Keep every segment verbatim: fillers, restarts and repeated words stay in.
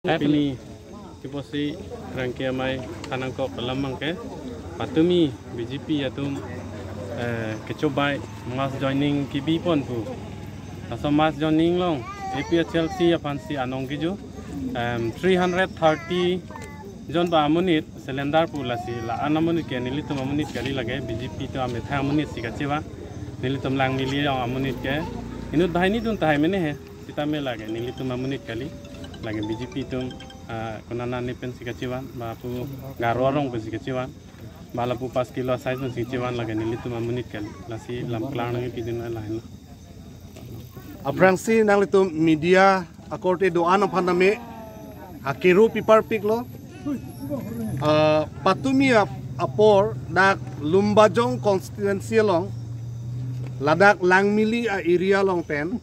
Pini kiposi rangke amei thanangkok alam abangke, patumi B J P atum, eh, kechobai mass joining kebi pon pu. Laso mass joining along A P H L C aphansi anong keju, em, three hundred thirty jon ba amonit cylinder pu, lasi la-an amonit ke nelitum amonit kali, lake B J P atum amethang amonit si kachevan. Nelitum Langmili along amonit ke inut banghini dun tahai mene he. Sitame lake nelitum amonit kali, lake B J P atum, ah, konat ne pensi kachevan, ba pu Garo arong pensi kachevan, ba lapu pas kilo asai pensi kachevan, lake nelitum amonit kali. Lasi lam klar nangkepidun lahenlo. Aphrangsi nanglitum media akorte do-an aphan tame akiru piparpiklo. Ah, patumi ap-, apor dak Lumbajong constituency along, ladak Langmili a-area along pen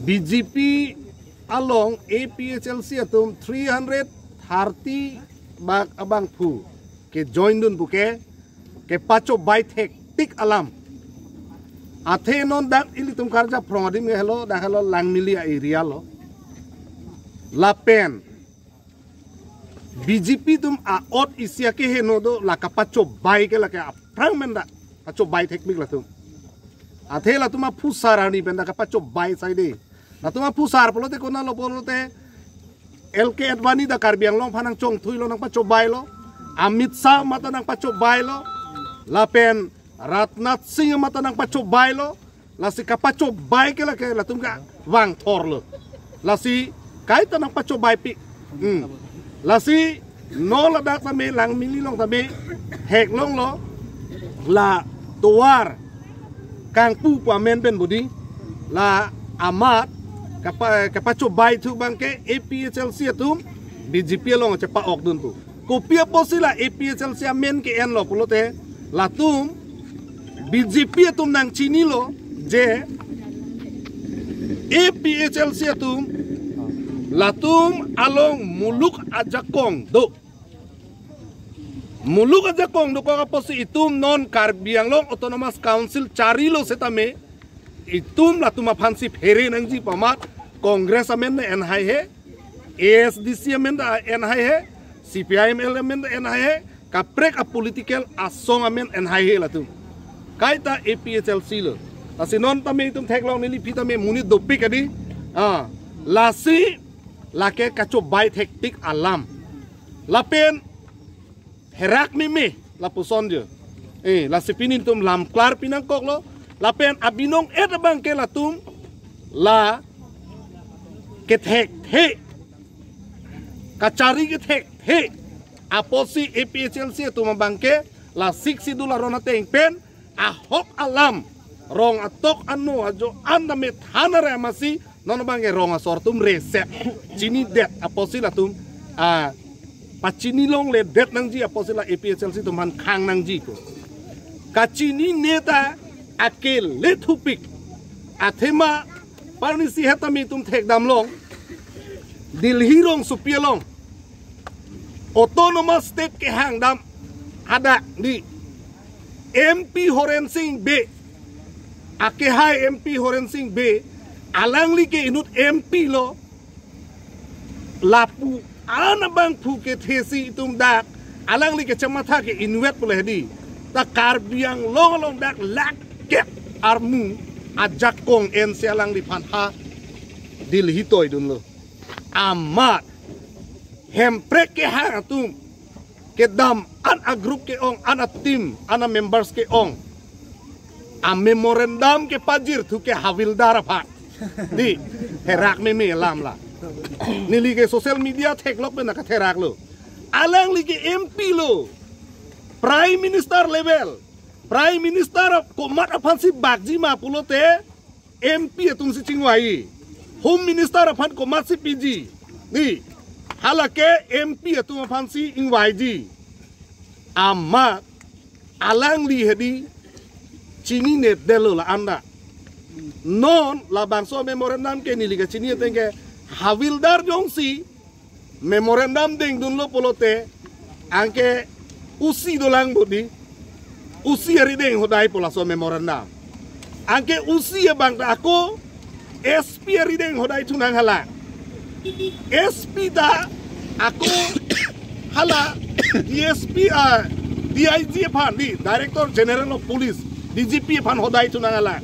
B J P along A P H L C atum three hundred thirty bak abangphu kejoin dun puke, kepachobai thektik alam. Athe non dak ilitum karja phrong adim ke helo, dak helo Langmili a-area lo. Lapen B J P atum a-ot isi akeheno do, la kapachobai ke lake aphrang men dak pachobai thektik latum. Athe latum aphusar arni pen dak kapachobai sai de. Latum aphusar pulote konatlo pulote, L K Advani ta Karbi Anglong aphan nangchongthuilo, nangpachobailo. Amit Shah mate nangpachobailo. Lapen Rajnath Singh mate nangpachobailo. Lasi kapachobai ke lake latum kevangthorlo. Lasi kaita nangpachobaipik. Hmm. Lasi non ladak tame Langmili along tame theklonglo, la tovar kangpu pu amen pen bodi, la amat kapa-, kapachobai thu abangke A P H L C atum B J P along chepa-ok dun thu. Kopi apotsi la A P H L C amen ke-enlo pulote, latum B J P atum nangchinilo je A P H L C atum latum along muluk ajakong do. Muluk ajakong dokok apotsi itum non Karbi Anglong Autonomous Council charilo setame, itum latum aphansi phere nangji pu amat Congress amen ne en haihe, A S D C amen ta en haihe, C P I M L amen ta en haihe, kaprek a-political asong amen en haihe latum. Kaita A P H L C lo. Lasi non tame itum theklong, neli phi tame monit dopik adi. Ah, lasi lake kachobai thektik alam. Lapen herak meme lapuson je. Eh, lasi pini itum lam klar pinangkoklo. Lapen abinong-et abangke latum la kethekthe, kachari kethekthe apotsi A P H L C atum abangke la Sixth Schedule aron ateng pen ahok alam, rong atok ano ajo an tame than are amatsi non abangke rong asor atum reset chinidet apotsi latum, ah, pachini longledet nangji apotsi la A P H L C atum aphan khang nangji ko. Kachinine ta akele thupik. Athema parnisi hetame itum thekdam long, Delhi rongsopi along Autonomous State kehangdam hadak di M P Horen Sing Bey, akehai M P Horen Sing Bey, alangli ke inut M P lo, lapu-an abangphu kethesi itum dak alangli kechematha ke inutvet pule di. Ta Karbi Anglong along dak lakh kep armu ajakong ensi alangliphan ha Delhi toidunlo. Amat Hemprek kehang atum kedam an a-group ke-ong, an a-team, an a-members ke-ong, a-memorandum kepajir thu ke Havildar aphan. Di, herak meme alam la. Neli ke social media theklok pen nangkatheraklo. Alangli ke M P lo. Prime Minister level. Prime Minister komat aphansi bakji ma pulote M P atumsi chingvai. Home Minister aphan komatsi piji. Di, halake M P atum aphansi ingvaiji. Amat alangli hedi chininedetlo la-an ta. Non labangso memorandum ke neli kachini ateng ke Havildar jongsi memorandum dengdunlo pulote, anke O C dolang bodi, O C arideng hodai pu laso memorandum. Anke O C abang ta ako S P arideng hodai thunang hala. S P ta ako hala D S P, ah, D I G aphan, di Director General of Police, D G P aphan hodai thu nanglang.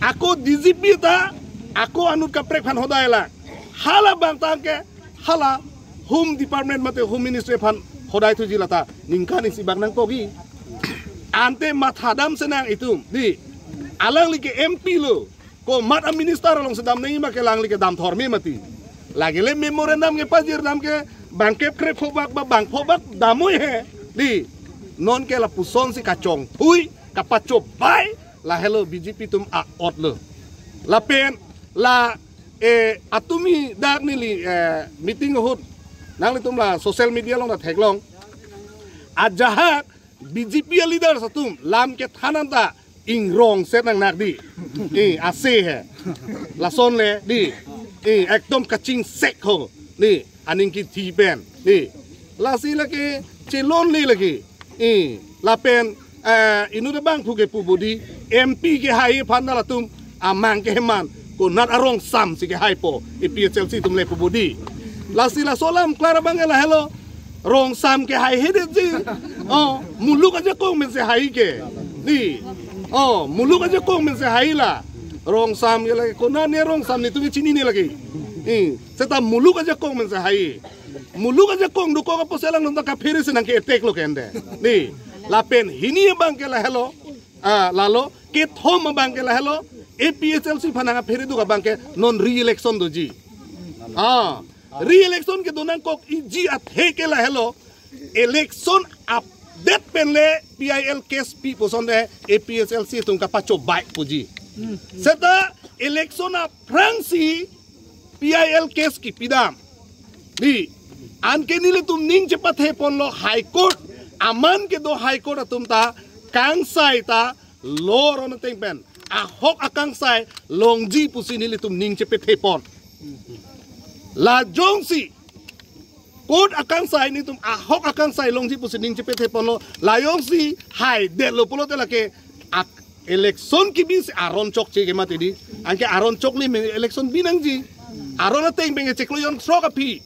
Ako D G P ta ako anut kaprek aphan hodai lang. Hala bangtang ke hala Home Department mate Home Ministry aphan hodai thuji lata ningkan isi bak nangkokji. Ante mathadam senang itum, di. Alangli ke M P lo. Komat a minister along sedam nangji ma ke alangli ke dam thorme mati. Lake le memorandum kepajir dam ke bangkep krepho bak ba bangpho bak damoi he. Di. Non ke lapuson si kachongthui, kapachobai, lahelo B J P atum a-ot lo. Lapen la, eh, atumi dak neli, eh, meeting ahut nanglitum la social media along ta theklong. Ajahak B J P a leaders atum lam kethan anta ingrong set nangnak di. Eh, ase he. Lason le di. Eh, ekdom kachingsek ho. Di, aning kithi pen. Di. Lasi lake chelonle lake. Eh, lapen, eh, inut abangphu ke pu bodi, M P kehai aphan ta latum amang keheman, konat arongsam si kehaipo, A P H L C atum le pu bodi. Lasi laso alam klar abang ke lahelo, rongsam kehaihedetji. Oh, muluk ajakong pen si hai ke. Di. Oh, muluk ajakong pen si hai la. Rongsam ke lake, konat ne rongsam netum chinine lake. Eh, seta muluk ajakong pen si hai. Muluk ajakong dokok apot si alanglitum ta kaphere si nangke-attack lo ke ende. Di, lapen hini abang ke lahelo, ah, lalo, kethom abang ke lahelo, A P H L C aphan nangkaphere duk abang ke non re-election doji. Ah, re-election kedo nangkokji athe ke lahelo, election update pen le P I L case pi puson le A P H L C atum kapachobai puji. Seta election aphrangsi P I L case kipidam. Di, anke nelitum ning chepathe ponlo High Court. Aman kedo High Court atum ta kangsai ta law aron ateng pen ahok akangsai longji pusi nelitum ning chepathe pon. La jongsi court akangsai nelitum ahok akangsai longji pusi ning chepathe ponlo. La jongsi haidetlo pulote lake ak-, election kebi si aron chokche ke mati di. Anke aron chokle me election bi nangji. Aron ateng pen ke chiklo jon throk aphi.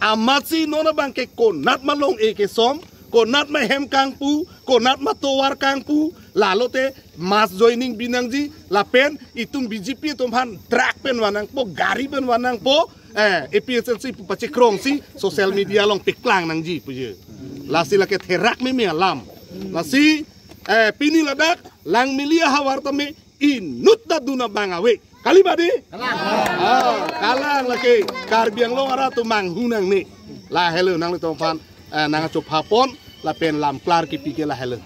Amatsi non abang ke konat ma long-e kesom, konat ma hem kangpu, konat ma tovar kangpu, lalote mass joining bi nangji, lapen itum B J P atum aphan truck pen van nangpo, gari pen van nangpo, eh, A P H L C pu pachekrongsi social media along paklang nangji puji. Lasi lake therak meme alam. Lasi, eh, pini ladak Langmili ahavar tame inut ta dun abang ave. Kali ba di? Kalang. Ah, kalang lake Karbi Anglong arat atum manghu nangne. Lahelo nanglitum aphan, eh, nangchopha pon lapen lam klar kipi ke lahelo.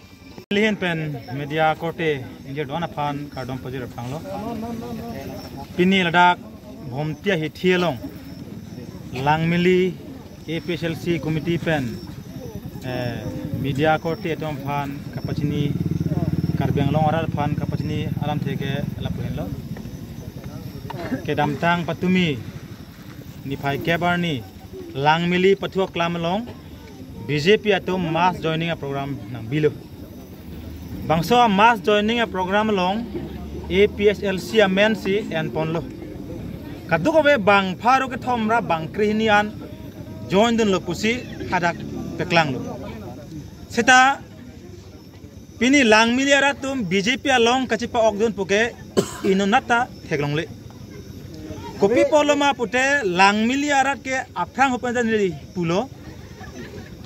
Lihin pen media korte ingjir do-an aphan kardom pajir aphranglo. Pini ladak Bhomti ahithi along Langmili A P H L C committee pen, eh, media korte atum aphan kapachini, Karbi Anglong arat aphan kapachini alamthe ke lapu henlo. Kedamtang patumi niphai kep arni Langmili pathu aklam along B J P atum mass joining aprogram nangbilo. Bangso amass joining aprogram along A P H L C amen si enponlo. Kadokave bang pharo kethom ra bang krehini an join dunlo pusi hadak paklanglo. Seta pini Langmili arat atum B J P along kachepa-ok dun puke inutnat ta theklongle. Kopi apotlo ma pute Langmili arat ke aphrang hupen jan neli pulo.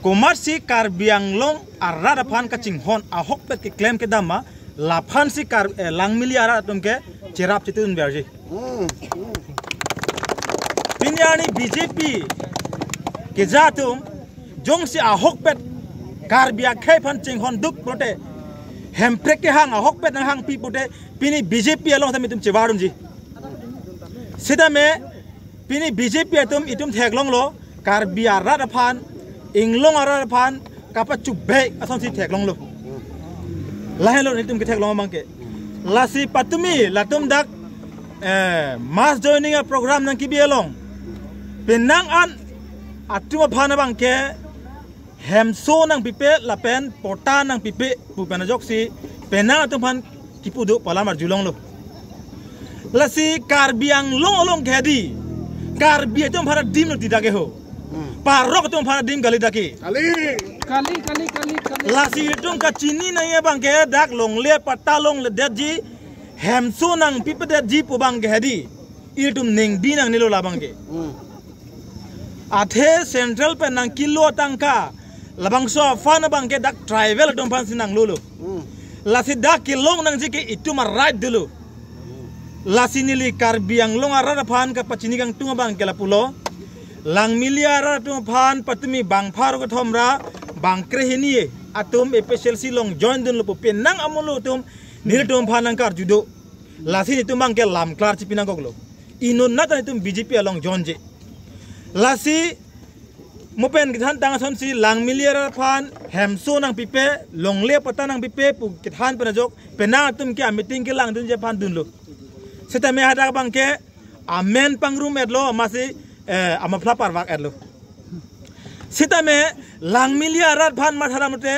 Komatsi Karbi Anglong arat aphan kachinghon ahokpet keklem kedam ma, laphansi Kar-, eh, Langmili arat atum ke cherap chetun verji. Pini arni B J P keja atum jongsi ahokpet Karbi akhei aphan chinghon duk pulote, Hemprek kehang ahokpet nanghangpi pute, pini B J P along tame itum chevar unji. Sitame pini B J P atum itum theklonglo, Karbi arat aphan, inglong arat aphan kapachubei asonsi theklonglo. Lahenlo itum ketheklong abang ke. Lasi patumi latum dak, eh, mass joining aprogram nangkebi along, penang an atum aphan abang ke hemso nangpipe lapen patta nangpipe pu pen ajoksi penang atum aphan kipu do pu alam arjulonglo. Lasi Karbi Anglong along ke di, Karbi atum aphan adim lo ti dak ke ho. Parok atum aphan adim kali dak ke. Kali. Kali, kali, kali, kali. Lasi itum kachini nangji abang ke dak longle patta longledetji, hemso nangpipedetji pu abang ke hedi. Ilitum ningbi nangnelo labang ke. Athe central pen nangkelo atangka labangso a-fund abang ke dak tribal atum aphansi nanglolo. Lasi dak kelong nangji ke itum a-right dolo. Lasi neli Karbi Anglong arat aphan kapachini kangtung abang ke lapulo. Langmili arat atum aphan patumi bang pharo kethom ra bang krehini atum A P H L C along join dunlo pu penang amulo atum nelitum aphan nangkarju do. Lasi nelitum abang ke lam klar chipi nangkoklo. Inut nat nelitum B J P along joinji. Lasi mo pen kethan tang asonsi Langmili arat aphan hemso nangpipe, longle patta nangpipe pu kethan pen ajok penang atum ke a-meeting kelangdunji aphan dunlo. Sitame hadak abang ke amen pangrum-etlo amatsi, eh, amaphla parvak-etlo. Sitame Langmili arat aphan matharam te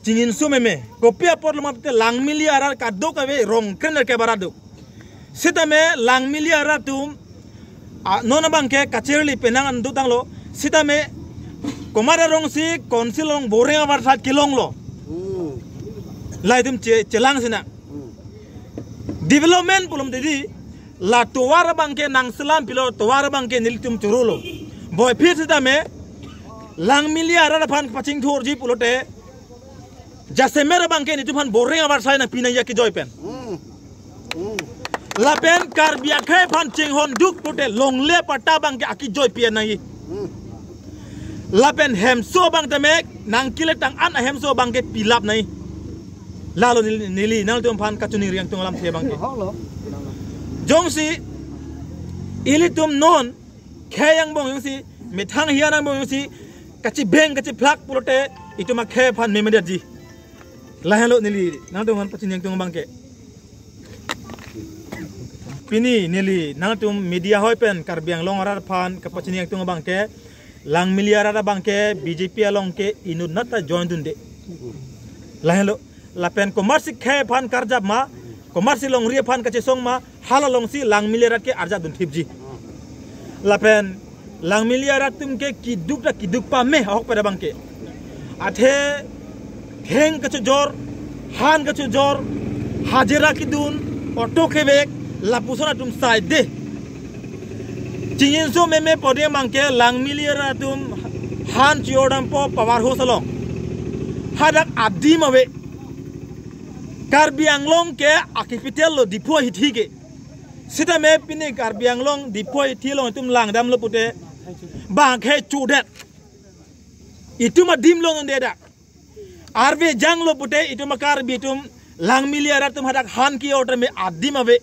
chingjinso meme. Kopi apotlo mate Langmili arat kadokave rong kren ke barat do. Sitame Langmili arat atum, a, non abang ke kacharli penang an dotanglo. Sitame komat arong si council along boreng avarsai kelonglo. Hmm. La itum che-, chelang sinang. Hmm. Development pulote di, la tovar abang ke nangselam pilo, tovar abang ke nelitum chorolo. Boiphi sitame, Langmili arat aphan pachingthurji pulote, jasemet abang ke nelitum aphan boreng avarsai nangpi nangji akejoi pen. Hmm. Hmm. Lapen Karbi akhei aphan chinghon duk pulote longle patta abang ke akejoi pi nangji. Hmm. Lapen hemso abang tame nangkele tang an ahemso abang ke pilap nangji. Lalo neli, neli nangtum aphan kachiningri kangtung alamthe abang ke. Holo. Jongsi ilitum non khei angbong jongsi, methang hian angbong jongsi kachibeng kachiphlak pulote itum akhei aphan memedetji. Lahenlo neli nangtum aphan pachini kangtung abang ke. Pini neli nangtum media hoi pen Karbi Anglong arat aphan kapachini kangtung abang ke, Langmili arat abang ke B J P along ke inut nat ta join dunde. Lahenlo, lapen komatsi khei aphan karjap ma, komatsi longri aphan kachesong ma, hala alongsi Langmili arat ke arjap dunthipji. Lapen Langmili arat atum ke keduk ta keduk pame ahok pada abang ke. Athe theng kachojor, han kachojor, hajira kedun, auto kevek, lapuson atum saide. Chingjinso meme pode abang ke Langmili arat atum han chojordampo power house along. Hadak adim ave. Karbi Anglong ke a-capital lo Diphu ahithi ke. Sitame pini Karbi Anglong Diphu ahithi along itum langdamlo pute bang khei chudet. Itum adim along un'edet. Arve janglo pute itum a-Karbi atum Langmili arat atum hadak han ke-or tame adim ave.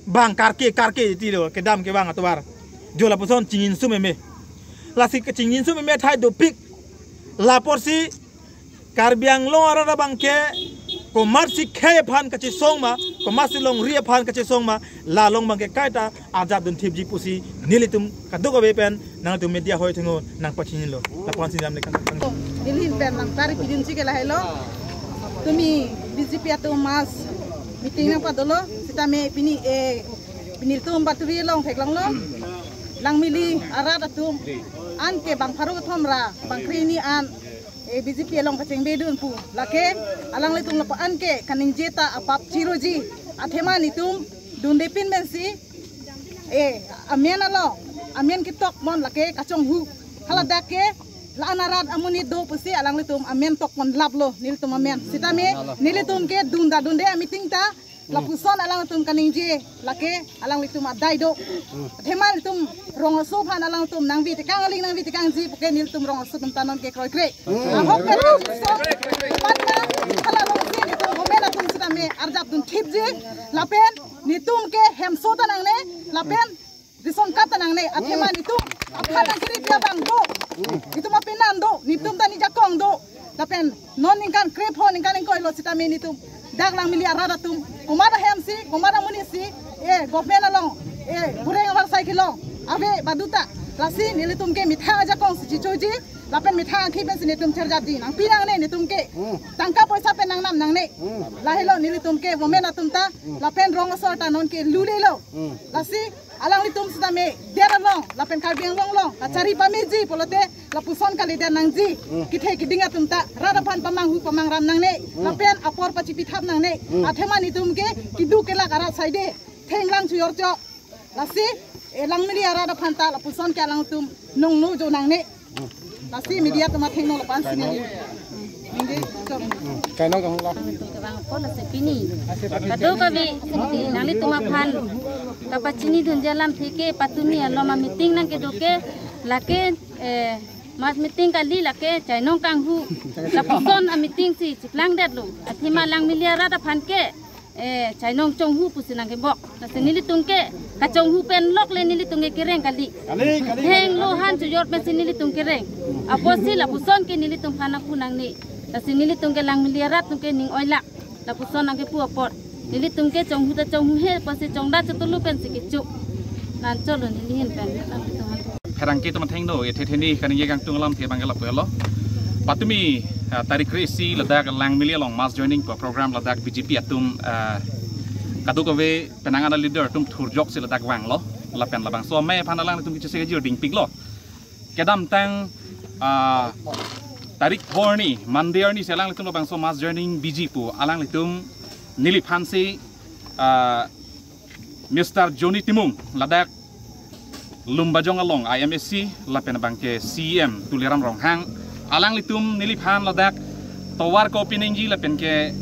Bang karke karke tilo kedam kevang atovar. Jo lapuson chingjinso meme. Lasi kachingjinso meme athai dopik. Laporsi Karbi Anglong arat abang ke komatsi khei aphan kachesong ma, komatsi longri aphan kachesong ma, la along abang ke kaita arjap dunthipji pusi nelitum kadokave pen nangtum media hoi thengno nangpachinilo. Lapu-ansi dam le kang kang. Neli ahin pen nangtari pidunsi ke lahelo. Tumi B J P atum mass meeting nangpadolo. Sitame pini, eh, pini tum baturi along theklonglo. Langmili arat atum an ke bang pharo kethom ra bang krehini an eh, B J P along kachingbe dun pu. Lake alanglitum lapu-an ke kaningje ta apap chiroji. Athema netum dunde pin pensi, eh, amen along, amen ketok mon lake kachonghu. Haladak ke la-an arat amonit do pusi alanglitum amen tok mon laplo nelitum amen. Sitame nelitum ke dun ta dunde a-meeting ta, lapuson alangtum kaningje, lake alanglitum adai do. Athema netum rong aso aphan alangtum nangvi tekang aling nangvi tekangji puke nelitum rong aso atum ta non ke kroikre. Ahok ke lapuson aphan ta hala alongsi netum government atum sitame arjap dunthipji, lapen netum ke hemso ta nangne, lapen ration card ta nangne, athema netum aphan nangkiri dia bang do. Netum apenan do, netum ta nejakong do. Lapen non ningkan krepho ningkan ingkoilo sitame netum dak Langmili arat atum komat ahemsi, komat amonitsi, eh, government along, eh, boreng avarsai kelong ave baduta. Lasi nelitum ke methang ajakongsi chichoji, lapen methang akhei pensi netum cherjapji. Nangpi nangne netum ke. Tangka poisa pen nangnam nangne. Lahelo nelitum ke government atum ta, lapen rong asor ta non ke lulelo. Lasi Alanglitum sitame der along lapen Karbi Anglong along kachari pameji pulote lapuson kalidet nangji. Kethe keding atum ta rat aphan pamanghu pamangram nangne. Lapen apor pachipithap nangne. Athema nelitum ke keduk kelak arat saide thenglang chuyor chok. Lasi, eh, Langmili arat aphan ta lapuson ke alangtum nongno jo nangne. Lasi media atum athengno lapu-an si neli. Ningje, chok. Kainong kang la. Kevang apot lasi pini kadokave nanglitum aphan kapachinidunji alamthe ke patumi alom ameeting nangkedo ke lake, eh, mass meeting kali, lake chainong kanghu lapuson ameeting si chiplangdetlo. Athema Langmili arat aphan ke, eh, chainong chonghu pusi nangkebok. Lasi nelitum ke kachonghu pen lok le nelitum ke kereng kali. Kali, kali, kali. Henglo han chuyor pensi nelitum kereng. Apotsi lapuson ke nelitum aphan nangpu nangne. Lasi nelitum ke Langmili arat atum ke ning oilak. Lapuson nangkepu apot nelitum ke chonghu ta chonghuhe pusi chongda chotulu pensi kecho. Nangcholo neli ahin pen. Pherangke atum athengno, ethe theni kaningje kangtung alamthe abang ke lapu helo. Patumi, ah, tarik kre-isi ladak Langmili along mass joining pu program ladak B J P atum, ah, kadokave penang ana leader atum thurjoksi ladak vanglo. Lapen labangso amei aphan alanglitum kechese kejir dingpiklo. Kedamtang, ah, tarik pho arni, Monday arni si alanglitum labangso mass joining biji pu alanglitum neliphan si, ah, Mister Johnny Timung ladak Lumbajong along I M A C lapen abangke C E M Tuliram Ronghang, alanglitum neliphan ladak tovar kopi ningji lapenke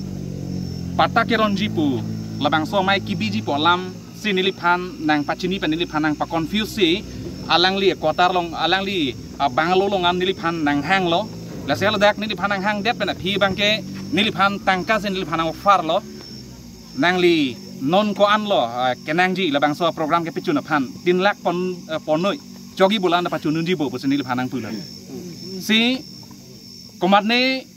patta keronji pu labangso amei kebiji pu alam si neliphan nangpachini pen neliphan nangpa-confuse si alangli quarter along, alangli, ah, bungalow along an neliphan nanghanglo. Lasi ladak neliphan nanghangdet pen aphi abangke neliphan tangka si neliphan nang-offer lo. Nangli non ko-an lo, ah, kenangji labangso program kepachun aphan tin lakh pon, eh, ponnoi chogi bulan pachun nunji bo pusi neliphan nangpulo. Si komatne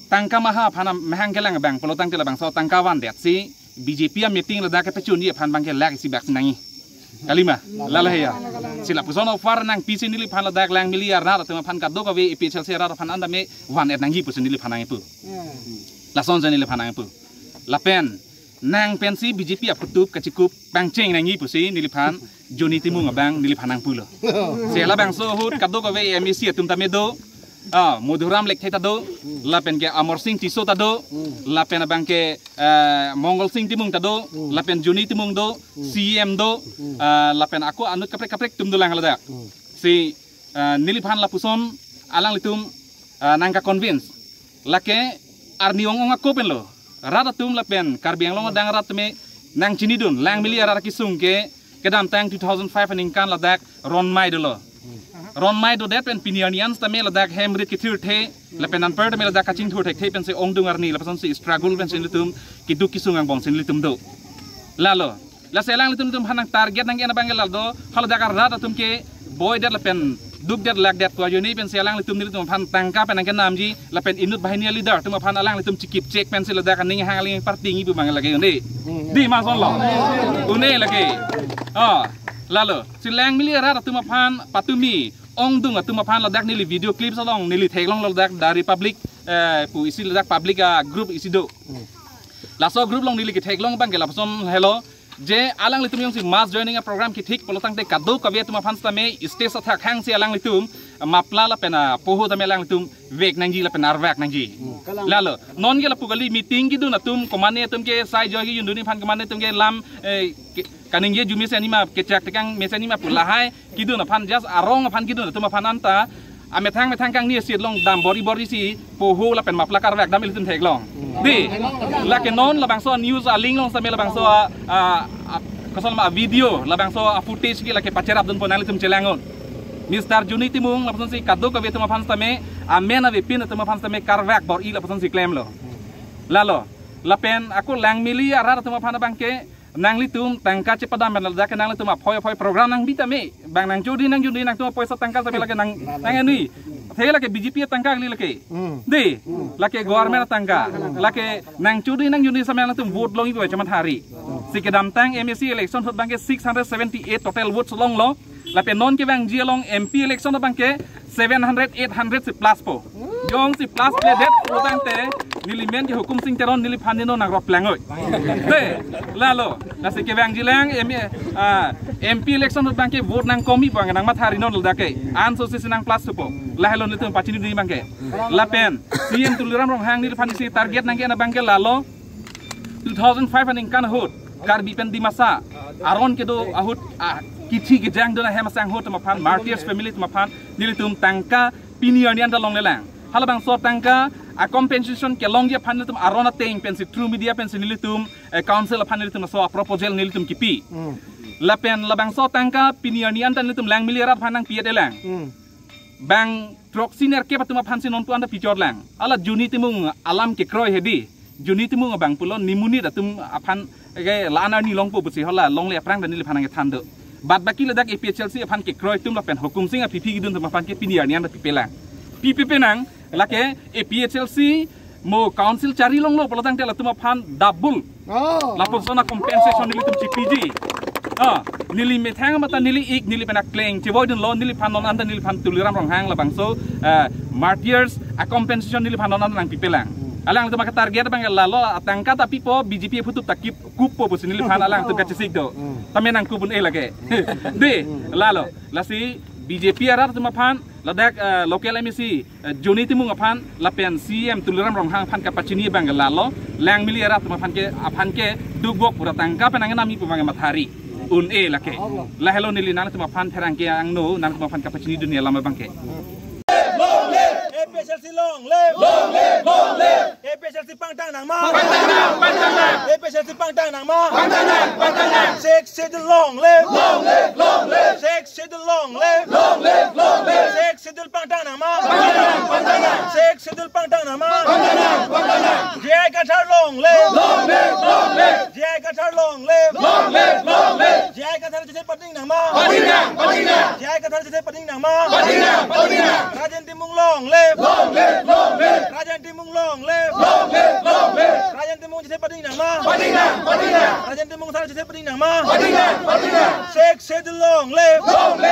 tangka maha aphan amahang kelang abang pulotangte labangso tangka vandet si B J P ameeting ladak kepachunji aphan abangke lakh isi bak nangji. Kalima, lalo he ya. Si lapuson offer nangpi si neliphan ladak Langmili arat atum aphan kadokave A P H L C arat aphan anta me van-et nangji pusi neliphan nangpu. Lason si neliphan nangpu. Lapen nang pensi B J P aphutup kachikup pangcheng nangji pusi neliphan Johnny Timung abang neliphan nangpulo. Si labangso ahut kadokave M A C atum tame do. Ah, Madhuram Lekthe ta do, lapenke Amar Sing Tisso ta do, lapen abangke, eh, Mongol Sing Timung ta do, lapen Johnny Timung do, C E M do, ah, lapen ako anut kaprek kaprek atum dolang ladak. Si, eh, neliphan lapuson alanglitum, ah, nangka-convince. Lake arni ong-ong ako penlo. Rat atum lapen Karbi Anglong adang rat tame nangchinidun Langmili arat kesung ke kedamtang two thousand five aningkan ladak ronmai dolo. Ronmai dodet pen pini arni an sitame ladak hem rit kethirthe, lapen anpar tame ladak kachingthur thekthe pensi ongdung arni lapusonsi struggle pensi nelitum keduk kesung angbong si nelitum do. Lalo, lasi alanglitum atum aphan nang-target nang-en abang ke lado, haladak arat atum ke boidet lapen dukdet lakdet pu ajoine pensi alanglitum nelitum aphan tangka pen nangkenamji, lapen inut banghini aleader atum aphan alanglitum chikip chek pensi ladak aning hang aling party ngi pu abang lake une. Di ma sonlo. Une lake. Oh, lalo. Si Langmili arat atum aphan patumi ongdung atum aphan ladak neli video clips along neli theklonglo ladak The Republic, eh, pu isi ladak public, ah, group isi do. Laso group along neli ketheklong abang ke lapuson helo. Je alanglitum jongsi mass joining aprogram kethik pulotangte kadokave atum aphan sitame stage athak hangsi alanglitum muffler lapen apoho tame alanglitum vek nangji lapen arvak nangji. Lalo, non ke lapu kali meeting kedun atum komatne atum ke sai joy kejun dunji aphan komatne atum ke lam, eh, ke, kaningje arjumesi anima kechak tekang mesi anima pu lahai kedun aphan just arong aphan kedun atum aphan anta amethang methang kangni asit along dam bor-i bor-i si poho lapen muffler karvek dam ilitum theklong. Di, lake non labangso news alink along sitame labangso a, a, a, kosonma video labangso a-footage ke lake pacherapdunpo nanglitum chelang-un. Mister Johnny Timung lapusonsi kadokave atum aphan sitame amen avepin atum aphan sitame karvek bor-i lapusonsi klemlo. Lalo, lapen ako Langmili arat atum aphan abangke nanglitum tangka chepadam pen ladak ke nanglitum aphoi aphoi program nangbi tame. Bang nangchodi nangjunde nangtum apoisa tangka sitame lake nang, nang ani. The lake B J P tangka kali lake. Di, lake government tangka. Lake nangchodi nangjunde sitame nangtum vote longji pu chomathari. Si kedamtang M A C election ahut abangke six hundred seventy-eight total votes longlo. Lapen non kevangji along M P election abangke seven hundred, eight hundred si plus po. Jongsi plus pledet pulotangte neli men ke Hukum Sing Teron neliphan nino nang rop lang oi. Te, lalo, lasi kevangjilang M A, ah, M P election abangke vote nangkomi abang nangmathari non ladak ke. Anso si nang plus thupo. Lahelo nelitum pachinidun abangke. Lapen C M Tuliram Ronghang neliphan isi target nangke-en abangke lalo two thousand five aningkan ahut Karbi pen Dimasa aron kedo ahut, ah, kithi kejang dona hem asang ahut atum aphan, martyrs family atum aphan nelitum tangka pini arni anta longlelang. Halabangso tangka a compensation kelongji aphan nelitum aron ateng pensi through media pensi nelitum, eh, council aphan nelitum laso a proposal nelitum kipi. Hmm. Lapen labangso tangka pini arni anta nelitum Langmili arat aphan nangpi-et-elang. Hmm. Bang throksi nerkep atum aphansi nonpu anta pichotlang. Hala Juni Timung alam kekroi hedi. Juni Timung abang pulo nimunit atum aphan ke la-an arni longpo pusi hala longle aphrang ta neliphan nangkethan do. Bad baki ladak A P H L C aphan kekroi atum lapen Hukum Sing aphi phi kidun atum aphan ke pini arni anta pipelang. Pipe penang lake A P H L C mo council chari longlo pulotangte latum aphan double. Oh. Lapuson a compensation nelitum chipiji. Ah, neli methang mata neli ik neli pen akleng chevoidunlo neliphan non anta neliphan Tuliram Ronghang labangso, eh, martyrs a compensation neliphan non anta nangpipelang. Hmm. Alangtum ake target abang lalo atangka ta pipo B J P aphutup ta kip kuppo pusi neliphan alangtum kachesik do. Hmm. Tame nangkup un-e lake. De, lalo. Lasi B J P arat atum aphan ladak, eh, local M A C, eh, Juni Timung aphan lapen C M Tuliram Ronghang aphan kapachini abang lalo, Langmili arat atum aphan ke, aphan ke dukbok pura tangka pen nangnami pu abang mathari un-e lake. Lahelo neli nangtum aphan pherangke angno nangtum aphan kapachinidun alam abangke. Long live! A P H L C long live! Long live! Long live! A P H L C pangtang nangma! Pangtang nang! Pangtang nang! A P H L C pangtang nangma! Pangtang nang! Pangtang nang! Sixth Schedule long live! Long live! Long live! Sixth Schedule long live! Long live! Long live! Sixth Schedule pangtang nangma! Pangtang nang! Pangtang nang! Sixth Schedule pangtang nangma! Pangtang nang! Pangtang nang! J I Kathar long live! Long live! Long live! J I Kathar long live! Long live! Long live! J I Kathar chethe pading nangma! Pading nang! Pading nang! J I Kathar chethe pading nangma! Pading nang! Pading nang! Rajen Timung long live! Long live! Long live! Rajen Timung long live! Long live! Long live! Rajen Timung chethe pading nangma! Pading nang! Pading nang! Rajen Timung sar chethe pading nangma! Pading nang! Pading nang! Sixth Schedule long live! Long live!